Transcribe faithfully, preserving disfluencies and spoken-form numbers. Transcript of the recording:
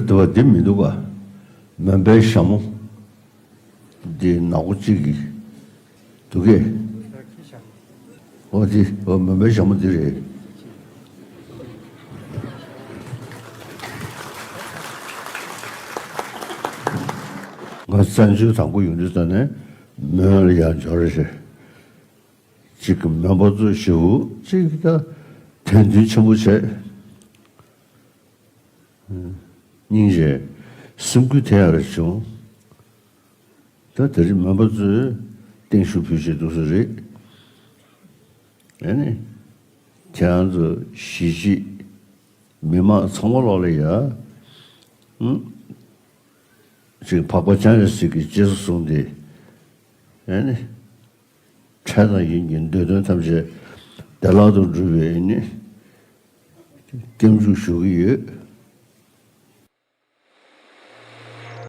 འདི་བ་འདི་མི་འདུག་ག། མོན་པའི་ཞྭ་མོ་འདི་ནག་པོ་གཅིག་གི་འདུག་གས། འོ་འདི་འོ་མོན་པའི་ཞྭ་མོ་འདི་རེད། ང་བཙན་བྱོལ་དང་པོ་ཡོང་དུས་ཙམ་ནས་མོན་ལ་ཡར་འབྱོར་རེད། གཅིག་གི་མོན་པ་ཚོ་ཞེ་པོ་གཅིག་ད་དད་འདུན་ཆེན་པོ་བྱས། སྙིང་རྗེ། སེམས་འགུལ་ཐེབས་ཡག་རེ་བྱུང་། ད་དེ་རིང་མོན་པ་ཚོས་བརྟན་བཞུགས་ཕུལ་བྱས་འདུག་ས་རེད། ཨེ་ནི། ཁྱེད་རང་ཚོ་གཞིས་བྱེས་མི་མང་ཚང་མ་ལོག་ལ་ཡ། ཨུ། ཅིག་འཕགས་པ་སྤྱན་རས་གཟིགས་ཀྱི་སྤྱན་ཟུང་བཟུང་སྟེ། ཨེ་ནི། འཕྲལ་དང་ཡུན་གྱི་འདོད་དོན་ཐམས་ཅད་བདེ་བླག་ཏུ་འགྲུབ་པའི་ཨེ་ནི། སྐྱབས་འཇུག་ཞུ་གི་ཡོད།